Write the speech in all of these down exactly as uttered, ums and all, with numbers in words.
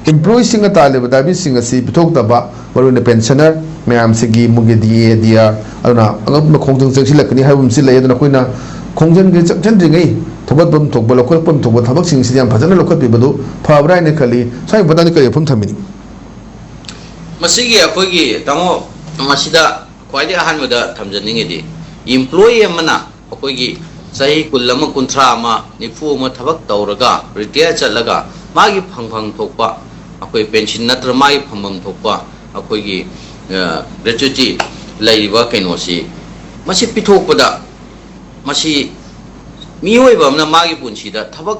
ꯏꯝꯄ꯭ꯂꯣꯌꯤꯁꯤꯡꯅ ꯇꯥꯜꯂꯤꯕ ꯗꯥꯕꯤꯁꯤꯡ ꯑꯁꯤ ꯄꯤꯊꯣꯛꯇꯕ, ꯃꯔꯨꯑꯣꯏꯅ ꯄꯦꯟꯁꯅꯔ ꯃꯌꯥꯝꯁꯤꯒꯤ ꯃꯣꯏꯒꯤ ꯗꯤ ꯑꯦ, ꯗꯤ ꯑꯥꯔ, ꯑꯗꯨꯅ ꯑꯉꯝꯕ ꯈꯣꯡꯖꯪ ꯆꯪꯁꯤꯜꯂꯛꯀꯅꯤ ꯍꯥꯏꯕ ꯑꯃꯁꯨ ꯂꯩ꯫ ꯑꯗꯨꯅ ꯑꯩꯈꯣꯏꯅ ꯈꯣꯡꯖꯪꯒꯤ ꯆꯪꯁꯤꯟꯗ꯭ꯔꯤꯉꯩ ꯊꯧꯒꯠꯐꯝ ꯊꯣꯛꯄ, ꯂꯧꯈꯠꯐꯝ ꯊꯣꯛꯄ ꯊꯕꯛꯁꯤꯡꯁꯤꯗꯤ ꯌꯥꯝ ꯐꯖꯅ ꯂꯧꯈꯠꯄꯤꯕꯗꯨ ꯐꯕ꯭ꯔꯥ ꯍꯥꯏꯅ ꯈꯜꯂꯤ꯫ ꯁ꯭ꯋꯥꯏꯒꯤ ꯃꯇꯥꯡꯗ ꯀꯔꯤ ꯋꯥꯐꯝ ꯊꯝꯕꯤꯅꯤꯡꯏ? ꯃꯁꯤꯒꯤ ꯑꯩꯈꯣꯏꯒꯤ ꯇꯥꯃꯣ, ꯃꯁꯤꯗ ꯈ꯭ꯋꯥꯏꯗꯒꯤ ꯑꯍꯥꯟꯕꯗ ꯊꯝꯖꯅꯤꯡꯉꯤꯗꯤ, ꯏꯝꯄ꯭ꯂꯣꯌꯤ ꯑꯃꯅ ꯑꯩꯈꯣꯏꯒꯤ ꯆꯍꯤ ꯀꯨꯟ ꯑꯃ, ꯀꯨꯟꯊ꯭ꯔꯥ ꯑꯃ, ꯅꯤꯐꯨ ꯑꯃ ꯊꯕꯛ ꯇꯧꯔꯒ ꯔꯤꯇꯥꯌꯔ ꯆꯠꯂꯒ ꯃꯥꯒꯤ ꯐꯪꯐꯝ ꯊꯣꯛꯄ ꯑꯩꯈꯣꯏ ꯄꯦꯟꯁꯤꯟ ꯅꯠꯇ꯭ꯔꯒ ꯃꯥꯒꯤ ꯐꯪꯐꯝ ꯊꯣꯛꯄ ꯑꯩꯈꯣꯏꯒꯤ ꯒ꯭ꯔꯦꯆꯨꯏꯇꯤ ꯂꯩꯔꯤꯕ ꯀꯩꯅꯣꯁꯤ, ꯃꯁꯤ ꯄꯤꯊꯣꯛꯄꯗ, ꯃꯁꯤ ꯃꯤꯑꯣꯏꯕ ꯑꯃꯅ ꯃꯥꯒꯤ ꯄꯨꯟꯁꯤꯗ ꯊꯕꯛ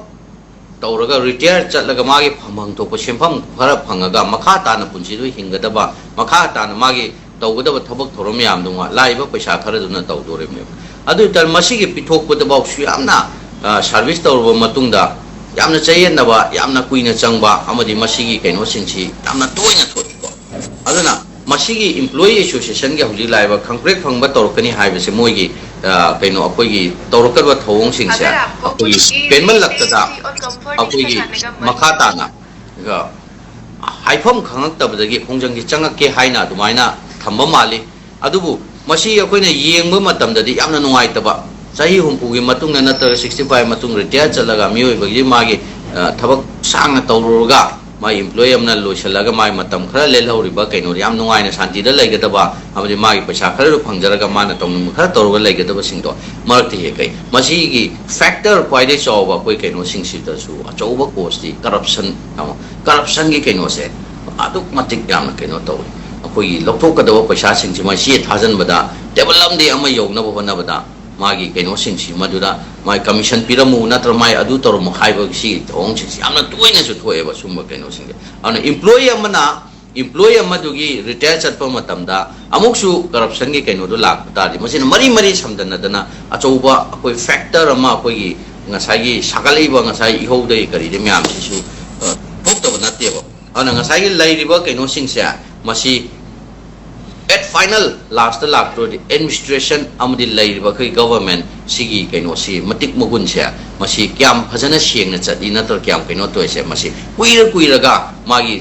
ꯇꯧꯔꯒ ꯔꯤꯇꯥꯌꯔ ꯆꯠꯂꯒ ꯃꯥꯒꯤ ꯐꯪꯐꯝ ꯊꯣꯛꯄ ꯁꯦꯟꯐꯝ ꯈꯔ ꯐꯪꯉꯒ ꯃꯈꯥ ꯇꯥꯅ ꯄꯨꯟꯁꯤꯗꯨ ꯍꯤꯡꯒꯗꯕ, ꯃꯈꯥ ꯇꯥꯅ ꯃꯥꯒꯤ ꯇꯧꯒꯗꯕ ꯊꯕꯛ ꯊꯧꯔꯝ ꯃꯌꯥꯝꯗꯨ ꯂꯥꯛꯏꯕ ꯄꯩꯁꯥ ꯈꯔꯗꯨꯅ ꯇꯧꯗꯣꯔꯤꯕꯅꯦꯕ꯫ ꯑꯗꯨ ꯑꯣꯏꯇꯥꯔꯗꯤ ꯃꯁꯤꯒꯤ ꯄꯤꯊꯣꯛꯄꯗꯐꯥꯎꯁꯨ ꯌꯥꯝꯅ ꯁꯥꯔꯚꯤꯁ ꯇꯧꯔꯕ ꯃꯇꯨꯡꯗ ꯌꯥꯝꯅ ꯆꯌꯦꯠꯅꯕ, ꯌꯥꯝꯅ ꯀꯨꯏꯅ ꯆꯪꯕ ꯑꯃꯗꯤ ꯃꯁꯤꯒꯤ ꯀꯩꯅꯣꯁꯤꯡꯁꯤ ꯌꯥꯝꯅ ꯇꯣꯏꯅ ꯊꯣꯛꯏꯀꯣ꯫ ꯑꯗꯨꯅ ꯃꯁꯤꯒꯤ ꯏꯝꯄ꯭ꯂꯣꯌꯤ ꯑꯦꯁꯣꯁꯤꯌꯦꯁꯟꯒꯤ ꯍꯧꯖꯤꯛ ꯂꯥꯛꯏꯕ ꯈꯪꯄ꯭ꯔꯦꯛ ꯐꯪꯕ ꯇꯧꯔꯛꯀꯅꯤ ꯍꯥꯏꯕꯁꯦ, ꯃꯣꯏꯒꯤ ꯀꯩꯅꯣ, ꯑꯩꯈꯣꯏꯒꯤ ꯇꯧꯔꯛꯀꯗꯕ ꯊꯧꯑꯣꯡꯁꯤꯡꯁꯦ ꯑꯩꯈꯣꯏꯒꯤ ꯄꯦꯟꯃꯜꯂꯛꯇꯗ ꯑꯩꯈꯣꯏꯒꯤ ꯃꯈꯥ ꯇꯥꯅ ꯍꯥꯏꯐꯝ ꯈꯪꯉꯛꯇꯕꯗꯒꯤ ꯈꯣꯡꯖꯪꯁꯤ ꯆꯪꯉꯛꯀꯦ ꯍꯥꯏꯅ ꯑꯗꯨꯃꯥꯏꯅ ꯊꯝꯕ ꯃꯥꯜꯂꯤ꯫ ꯑꯗꯨꯕꯨ ꯃꯁꯤ ꯑꯩꯈꯣꯏꯅ ꯌꯦꯡꯕ ꯃꯇꯝꯗꯗꯤ ꯌꯥꯝꯅ ꯅꯨꯡꯉꯥꯏꯇꯕ, ꯆꯍꯤ ꯍꯨꯝꯐꯨꯒꯤ ꯃꯇꯨꯡꯗ ꯅꯠꯇ꯭ꯔꯒ sixty five ꯃꯇꯨꯡ ꯔꯤꯇꯥꯌꯔ ꯆꯠꯂꯒ ꯃꯤꯑꯣꯏꯕꯒꯤ ꯃꯥꯒꯤ ꯊꯕꯛ ꯁꯥꯡꯅ ꯇꯧꯔꯨꯔꯒ ꯃꯥꯏ ꯏꯝꯄ꯭ꯂꯣꯌꯤ ꯑꯃꯅ ꯂꯣꯏꯁꯤꯜꯂꯒ ꯃꯥꯏ ꯃꯇꯝ ꯈꯔ ꯂꯦꯜꯍꯧꯔꯤꯕ ꯀꯩꯅꯣꯗꯣ ꯌꯥꯝ ꯅꯨꯡꯉꯥꯏꯅ ꯁꯥꯟꯇꯤꯗ ꯂꯩꯒꯗꯕ, ꯑꯃꯗꯤ ꯃꯥꯒꯤ ꯄꯩꯁꯥ ꯈꯔꯗꯣ ꯐꯪꯖꯔꯒ ꯃꯥꯅ ꯇꯧꯅꯤꯡꯕ ꯈꯔ ꯇꯧꯔꯒ ꯂꯩꯒꯗꯕꯁꯤꯡꯗꯣ ꯃꯔꯛꯇ ꯍꯦꯛ ꯀꯩ ꯃꯁꯤꯒꯤ ꯐꯦꯛꯇꯔ ꯈ꯭ꯋꯥꯏꯗꯒꯤ ꯆꯥꯎꯕ ꯑꯩꯈꯣꯏ ꯀꯩꯅꯣꯁꯤꯡꯁꯤꯗꯁꯨ ꯑꯆꯧꯕ ꯀꯣꯁꯇꯤ ꯀꯔꯞꯁꯟ, ꯀꯔꯞꯁꯟꯒꯤ ꯀꯩꯅꯣꯁꯦ ꯑꯗꯨꯛ ꯃꯇꯤꯛ ꯌꯥꯝꯅ ꯀꯩꯅꯣ ꯇꯧꯏ꯫ ꯑꯩꯈꯣꯏꯒꯤ ꯂꯧꯊꯣꯛꯀꯗꯕ ꯄꯩꯁꯥꯁꯤꯡꯁꯤ ꯃꯣꯏ ꯆꯦ ꯊꯥꯖꯤꯟꯕꯗ ꯇꯦꯕꯜ ꯑꯃꯗꯤ ꯑꯃ ꯌꯧꯅꯕ ꯍꯣꯠꯅꯕꯗ ꯃꯥꯒꯤ ꯀꯩꯅꯣꯁꯤꯡꯁꯤ ꯃꯗꯨꯗ ꯃꯥꯏ ꯀꯃꯤꯁꯟ ꯄꯤꯔꯝꯃꯨ ꯅꯠꯇ꯭ꯔ ꯃꯥꯏ ꯑꯗꯨ ꯇꯧꯔꯝꯃꯨ ꯍꯥꯏꯕ ꯁꯤꯒꯤ ꯊꯧꯑꯣꯡꯁꯤꯡꯁꯤ ꯌꯥꯝꯅ ꯇꯣꯏꯅꯁꯨ ꯊꯣꯛꯑꯦꯕ ꯁꯨꯝꯕ ꯀꯩꯅꯣꯁꯤꯡꯁꯦ꯫ ꯑꯗꯨꯅ ꯏꯝꯄ꯭ꯂꯣꯌꯤ ꯑꯃꯅ ꯏꯝꯄ꯭ꯂꯣꯌꯤ ꯑꯃꯗꯨꯒꯤ ꯔꯤꯇꯥꯌꯔ ꯆꯠꯄ ꯃꯇꯝꯗ ꯑꯃꯨꯛꯁꯨ ꯀꯔꯞꯁꯟꯒꯤ ꯀꯩꯅꯣꯗꯣ ꯂꯥꯛꯄ ꯇꯥꯔꯗꯤ ꯃꯁꯤꯅ ꯃꯔꯤ ꯃꯔꯤ ꯁꯝꯗꯟꯅꯗꯅ ꯑꯆꯧꯕ ꯑꯩꯈꯣꯏ ꯐꯦꯛꯇꯔ ꯑꯃ ꯑꯩꯈꯣꯏꯒꯤ ꯉꯁꯥꯏꯒꯤ ꯁꯥꯒꯠꯂꯛꯏꯕ ꯉꯁꯥꯏ ꯏꯍꯧꯗꯒꯤ ꯀꯔꯤꯗꯒꯤ ꯃꯌꯥꯝꯁꯤꯁꯨ ꯊꯣꯛꯇꯕ ꯅꯠꯇꯦꯕ꯫ ꯑꯗꯨꯅ ꯉꯁꯥꯏꯒꯤ ꯂꯩꯔꯤꯕ ꯀꯩꯅꯣꯁꯤꯡꯁꯦ ꯃꯁꯤ at ꯐꯥꯏꯅꯦꯜ ꯂꯥꯁꯇ ꯂꯥꯛꯇ꯭ꯔꯗꯤ ꯑꯦꯗꯃꯤꯅꯤꯁꯇ꯭ꯔꯦꯁꯟ ꯑꯃꯗꯤ ꯂꯩꯔꯤꯕ ꯑꯩꯈꯣꯏ ꯒꯚꯔꯟꯃꯦꯟ ꯁꯤꯒꯤ ꯀꯩꯅꯣꯁꯤ, ꯃꯇꯤꯛ ꯃꯒꯨꯟꯁꯦ, ꯃꯁꯤ ꯀꯌꯥꯝ ꯐꯖꯅ ꯁꯦꯡꯅ ꯆꯠꯂꯤ ꯅꯠꯇ꯭ꯔꯒ ꯀꯌꯥꯝ ꯀꯩꯅꯣ ꯇꯧꯔꯤꯁꯦ, ꯃꯁꯤ ꯀꯨꯏꯔ ꯀꯨꯏꯔꯒ ꯃꯥꯒꯤ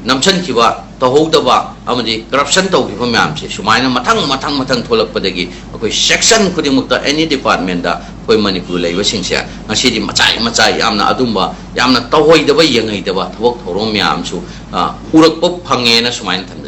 ꯅꯝꯁꯤꯟꯈꯤꯕ, ꯇꯧꯍꯧꯗꯕ ꯑꯃꯗꯤ ꯀꯔꯞꯁꯟ ꯇꯧꯈꯤꯕ ꯃꯌꯥꯝꯁꯦ ꯁꯨꯃꯥꯏꯅ ꯃꯊꯪ ꯃꯊꯪ ꯃꯊꯪ ꯊꯣꯛꯂꯛꯄꯗꯒꯤ ꯑꯩꯈꯣꯏ ꯁꯦꯛꯁꯟ ꯈꯨꯗꯤꯡꯃꯛꯇ, ꯑꯦꯅꯤ ꯗꯤꯄꯥꯔꯠꯃꯦꯟꯗ ꯑꯩꯈꯣꯏ ꯃꯅꯤꯄꯨꯔ ꯂꯩꯕꯁꯤꯡꯁꯦ ꯉꯁꯤꯗꯤ ꯃꯆꯥꯏ ꯃꯆꯥꯏ ꯌꯥꯝꯅ ꯑꯗꯨꯝꯕ ꯌꯥꯝꯅ ꯇꯧꯍꯩꯗꯕ, ꯌꯦꯡꯍꯩꯗꯕ ꯊꯕꯛ ꯊꯧꯔꯝ ꯃꯌꯥꯝꯁꯨ, ꯑ, ꯎꯔꯛꯄ ꯐꯪꯉꯦꯅ ꯁꯨꯃꯥꯏꯅ ꯊꯝꯖꯩ꯫